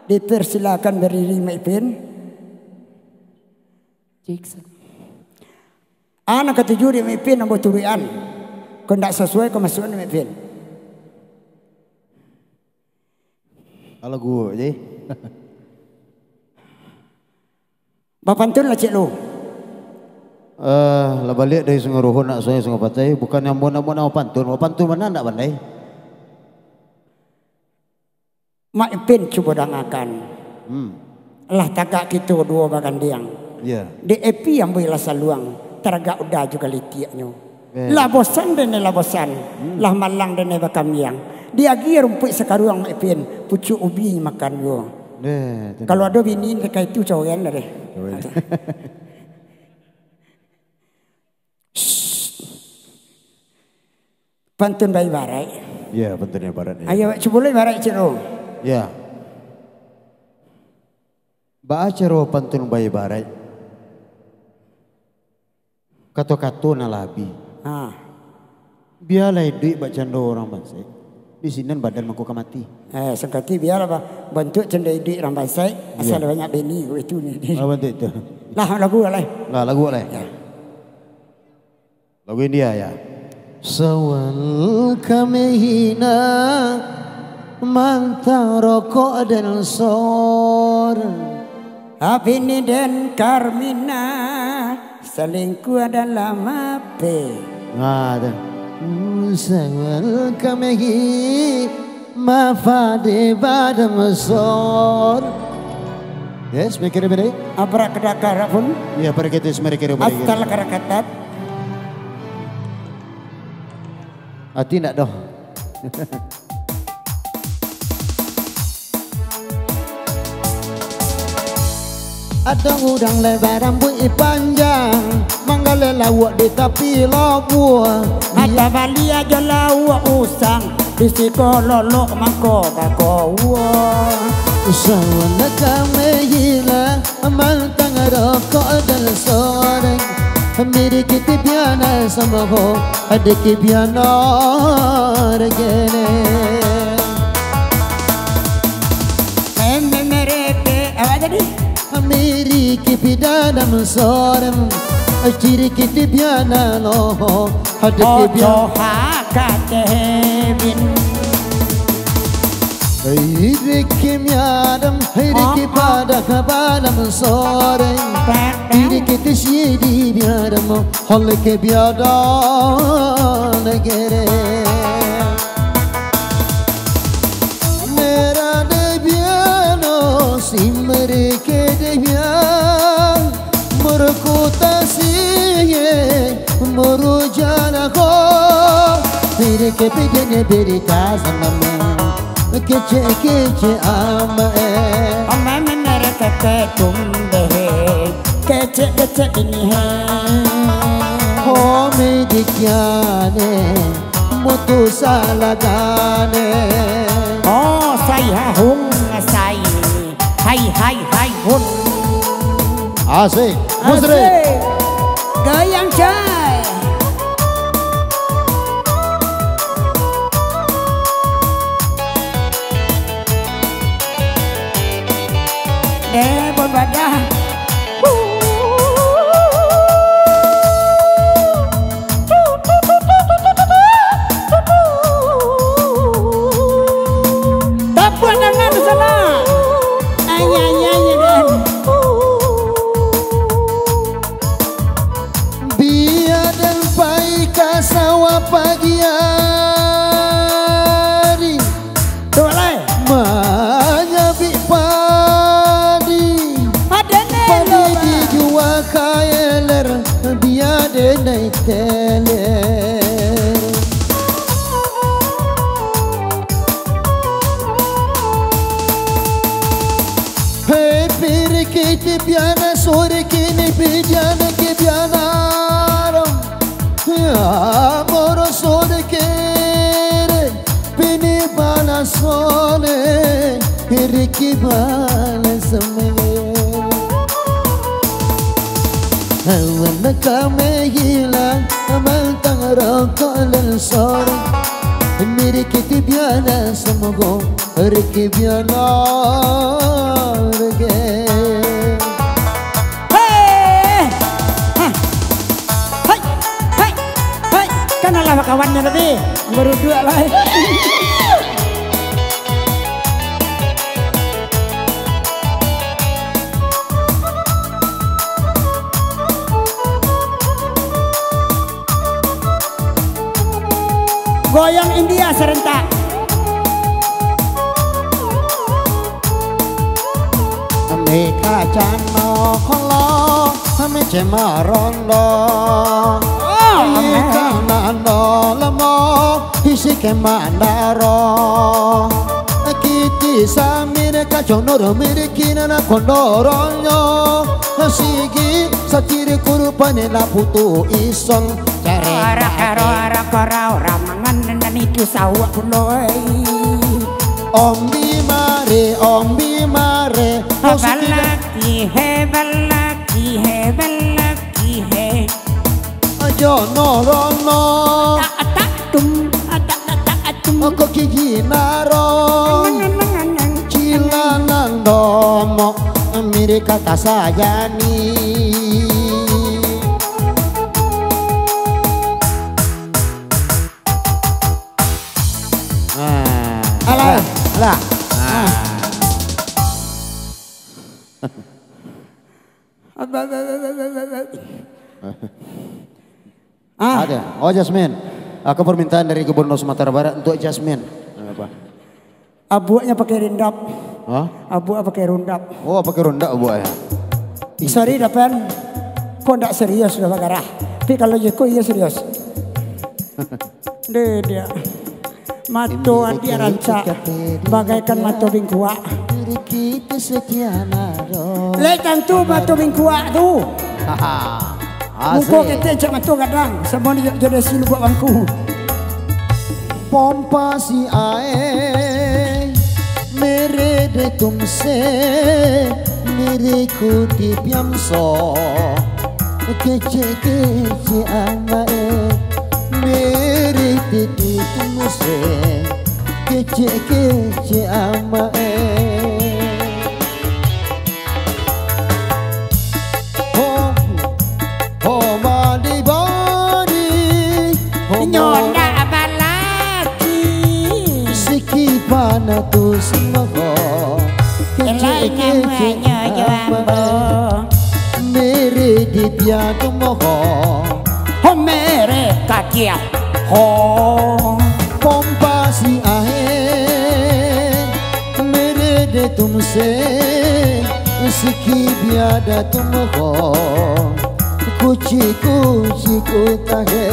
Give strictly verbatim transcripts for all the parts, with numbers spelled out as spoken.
Dipersilakan berdiri, Mak Ipin. Cik, sa- Ah, nan katuju di Mak Ipin ambo turuikan. Kok ndak sasuai, kok masuakan, Mak Ipin. Kalau gua je. Bapantun lah, Cik Lu. Eh, lah baliak dari Sungai Ruhun, nak Sungai, Sungai Patai. Bukan ambo nak, nak pantun. Bapantun bana ndak pandai. Mak Ipin cubo dangakan. Hmm. Lah tagak kito duo bagandiang. Ya. Di epi ambo lah saluang, taragak uda jo kalitiaknyo. Eh. Lah bosan dene lah bosan, hmm, lah malang dene bakambiang. Diagiah rumpuik sakaruang Mak Ipin, pucuak ubi makan juo. Eh, tu. Kalau ado bini dekai tu, coren lah deh. Coren. Pantun baibaraik. Ya, pantun baibaraik, ya. Ayo, cubo lo ibaraik, Cik Ro. Ya. Baa caro pantun baibaraik? Kato-kato nan lah abih. Ha. Bialah iduik bakcando urang bansaik. Di sinan badan mangko ka mati. Eh, sangkati bialah ba-, bantuak cando iduik urang bansaik, asal, ya, banyak bini, ko itu ni. Ah, bantuak itu. Lah, lagu lah. Lah, lagu lah. Ya. Lagu India, ya. Sawan kami hina, mantang rokok dan sor. Abini den Karmina, salingkuah dalam ape. Nah, tu. Sawan kami hi-, mafade badam sor. Yes, mikir bede. Abrakadakara pun. Ya, perketis mereka bede. Astal karakatat. Ati ndak doh. Ado urang lai barambuik panjang, manggaleh lauak di tapi labuah. Ado bali ajo lauak usang, di siko lolok mangko ka kowa. Sawan kami hilang, mantang rokok dan soreng. Miriki tibiana samaho, adiki biana regene. Meme mereke, awak jadi? Miriki pidanam soreng, ciriki tibiana loho, adiki biana. Ojo hakatebin. Hei riki miadam, hei riki padah ka balam soreng. Hei riki tisidi miadam, hol ke biadam negere. Merah de biano, si mereke de bian. Murukutasiye, murujana ko. Pirike pidene birita sanama. Kecek-kecek amae. Amae menerekeke tumbehe. Kecek-kecek inihe. Ho midikiane. Mutu salagane. Oh, sai hahung sai. Hai, hai, hai, hun. Asik. Musrik. Asik. Goyang, coy. Eh, bon badah. Tapuak tangan di sana. Ai, ai, ai, ai, dan. Bia den pai ka sawah pagi ari. Tu lai. Manyabik padi. Ado ne. Padi lo, Bang. Dijua ka eler, bia den nai teler. Hei, pirikiti biana sore kini, bidiana ke biana rom. Ya, moro sore kere, pini bala sore, riki bala sore. Awan kami hilang, mantang rokok dan sore. Mirikiti biana samogo, riki biana. Yang India serentak. Mika cano kolo, mice marondo. Oh, Mika nando lemo, isi ke mandaro. Kiti samir kaconor miriki nana kondoronyo. Sigi satiri kurupane laputu ison. Arak aro arak ora ora mangan nan itu sawak pulo ai. Ombi mare, ombi mare. Balaki he, balaki he, balaki he. Ajo no rono. Tak tak tum, tak tak tak tum. Oko kigi naro. Nang, nang, nang, nang. Cilanang domo, mirika tasajani. Nah. Alah. Alah. Nah. Ah. Ada. Oh, Jasmine. Aku permintaan dari Gubernur Sumatera Barat untuk Jasmine. Apa? Abuaknya pakai rindap. Hah? Abuak pakai rundap. Oh, pakai rundap abuak ya. Sorry, Dapan. Kok ndak serius sudah bagarah. Tapi kalau Jeko, iya serius. Deh, dia. Mato adiak rancak bagaikan mato bingkuak. Lek tantu mato bingkuak tu. Muko ketek cak mato gadang, samo di jodoh si lubuak bangku. Pompa si ae, mere de tumse, mere ku di piamso. Kecek-kecek amae, mere de tumse, kecek-kecek amae. Ho, ho, badi-badi, ho, Nyo mo- nak balaki. Siki pana tu simoho. Elai namuanyo jo ambo. Mere di piado moho. Ho mere kakia. Ho. Pompa si ahe. Mere de tumse, siki biada tumoho. Kuci-kuci kutahe,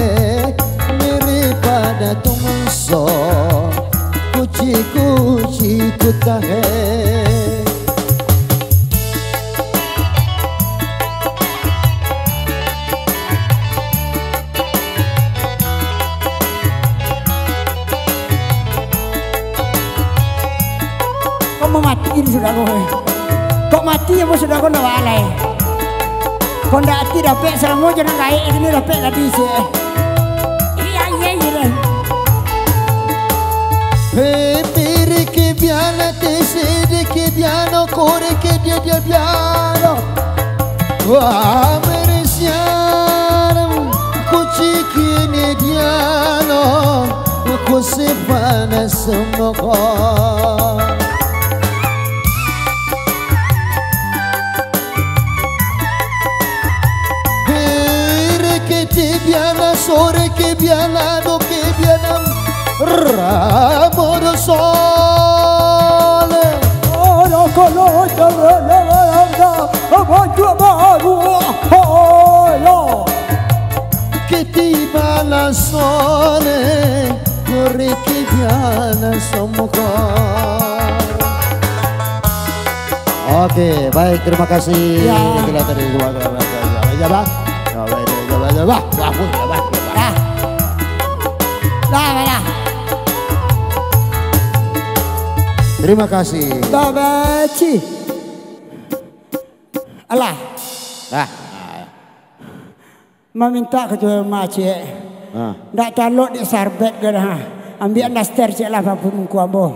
mere pada tumungso. Kuci-kuci kutahe. Kok mau mati ini sudah kau, eh? Kok mati ya, sudah kau ndak balai? Kok ndak ati dapek selamo jangan gaek ini dapek tadi sih, eh. Iya, iya, iya, deh. Hei, piri ke biana, tese de ke biano, kore ke dia, dia biano. Wah, merisian, kuciki ni diano, kusi panas semoko. Hei, reke de biana, sore ke biana, do ke biana, ramo do sole. Ora kolo, ora, ora, ora, ora. Ketibalah sore, ketibalah semoga. Oke, baik, terima kasih. Ya. Itulah tadi dua, dua, dua, dua, dua. Ya, Bah. Ya, baik, baik, baik, baik, baik. Wah, wah, wah, wah, wah. Dah. Dah, dah, dah. Terima kasih. Babaci. Alah. Dah. Mamintak ka tu macik. Ha. Ndak talok dek sarbet ka dah. Ambiak daster ciek lah, papu muko ambo.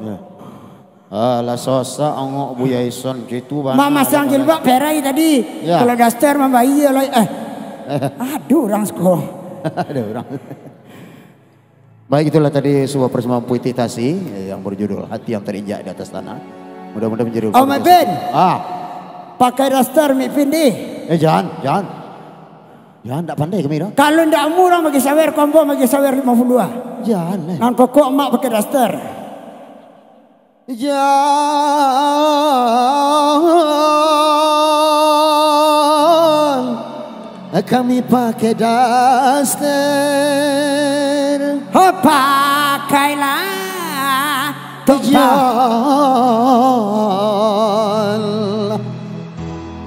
Ya. Ah, lah sosak angok Buya Ison, cak itu bana. Mamasang jilbab perai tadi. Ya. Kalau daster mambayia lah, eh. Aduh, urang siko. Aduh, urang. Baik, itulah tadi sebuah persembahan puitik Tasik, eh, yang berjudul Hati yang Terinjak di Atas Tanah. Mudah-mudahan menjadi Oh, Mat Ben. Ah. Pakai daster, Mik Pin, dih. Eh, jan, jan. Jan, ndak pandai kami dah. Kalau ndak murah bagi sawer, kombo bagi sawer limo puluah ah. Nan pokok mak pakai daster. Jan kami pakai daster. Ho, pakailah. Jan.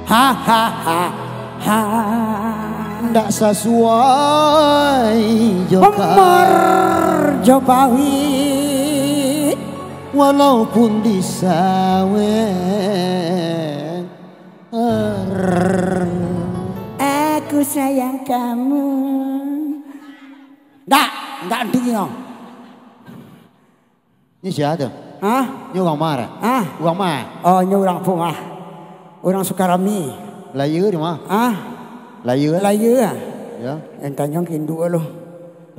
Ha, ha, ha, ha. Ndak sasuai jo Umur jo pawi. Walaupun disawek. Aku sayang kamu. Ndak, ndak tinggi no. Ni sia tu? Hah? Ni urang ma? Hah? Urang ma? Oh, ni urang Pungah. Urang Sukarami. Lahia di ma? Hah? Lahia? Lahia. Ya. Yang tanyong ke induk lo.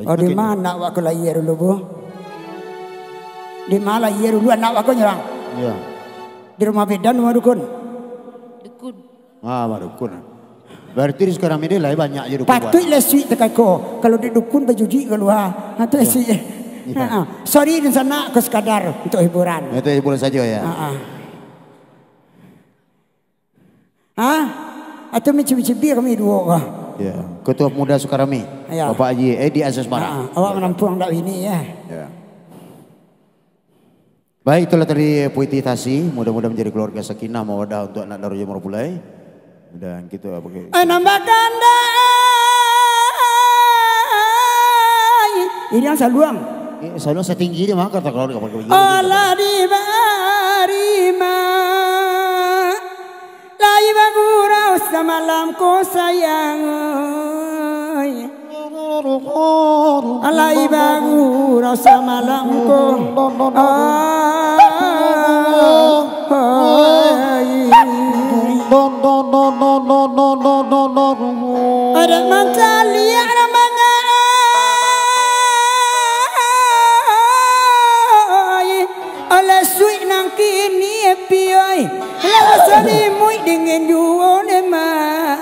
Oh, di ma anak wak ko lahia dulu, Bu? Di ma lahia dulu anak wak ko nyo, Bang? Ya. Di rumah bidan, rumah dukun? Dukun. Ah, rumah dukun. Berarti di Sukarami ni lah banyak je dukun. Patuik lah suik takako. Kalau di dukun bajujik kalua. Ha, tu lah suik. Ya. Ha, ha. Sorry, di sana ko sekadar untuk hiburan. Itu hiburan saja ya. Ha, ha. Ha? Atau mancibi-cibi kami duo ko? Ya. Ketua Pemuda Sukarami. Ya. Bapak Haji Edi Aziz Mara. Ha, ha. Awak manampuang dak bini ya. Ya. Baik, itulah tadi puisi Tasi. Mudah-mudahan menjadi keluarga sakinah mawadah untuk anak dan roja murah pulai. Dan kita pakai Anam bagandai. Ini yang saluang. Eh, saluang setinggi dia mah, kata kalau dia pakai begini. Alah di barima. Lai bagurau samalam ko sayang, oi. Lai bagurau samalam ko, oi. Adak mancaliak nan mangaai. Oleh suik nang kini, pioi. Lah basalimuik dingin juo, ne, Mak.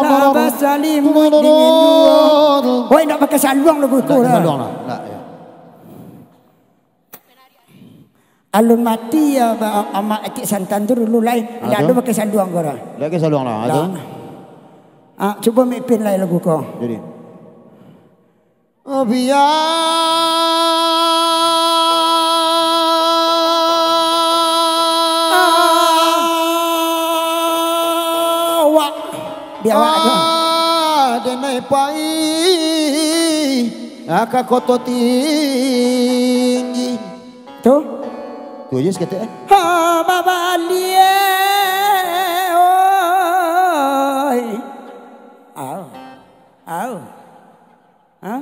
Lah basalimuik dingin juo. Woi, ndak pakai saluang lagu iko. Ndak pakai saluang lah. Ndak, ya. Alun mati ya, ba-, Amak Etik Santan tu dulu lai. Ndak ado pakai saluang ko lah. Ndak pakai saluang lah, tu. Ah, cubo Mek Ipin lai lagu ko. Jadi. Biak awak, biak awak tu. Denai pai ka koto tinggi. Tu? Tu je saketek, eh. Ha, babaliak, oi. Au. Au. Ha?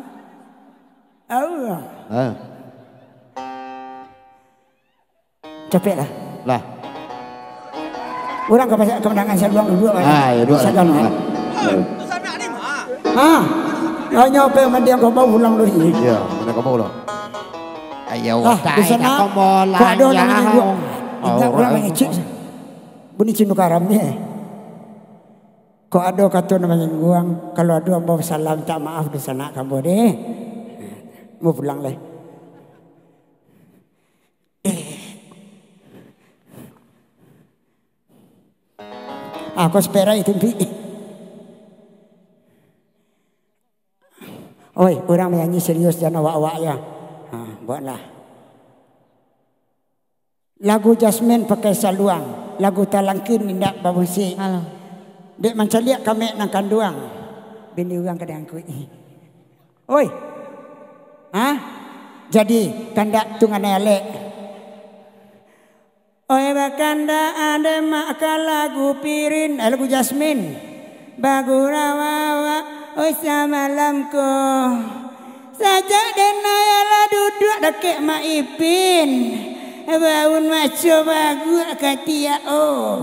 Au. Ha. Capek lah. Lah. Urang ka pasak kemenangan saluang dulu, Pak. Ah, ya, dua. Sagan, Pak. Lah. Ha? Hanyo pe mandiang kau bau ulang dulu. Iya, mana kau bau ulang? Ayo, ah, di sana, kau mau kok ada orang lanjang. Ingat orang mangecek. Bunyi cinduk karam ni, eh. Kok ado kato nan manyingguang, kalau ado ambo salah mintak maaf di sanak ka ambo deh. Ambo pulang lai. Ah, kok sepera itu, Pi? Oi, urang manyanyi serius, jan awak-awak ya. Ha, buatlah. Lagu Jasmine pakai saluang, lagu Talangkin indak bamusik. Halo. Dek mancaliak kamek nan kanduang. Bini urang ka diangkuik. Oi. Ha? Jadi, kandak tu nganai alek. Oi, bakandak ade mak ka lagu Pirin, eh, lagu Jasmine. Bagurau awak, oi, samalam ko. Sajak denai alah duduak dakek Mak Ipin. Baun maco baguak katiak, oh.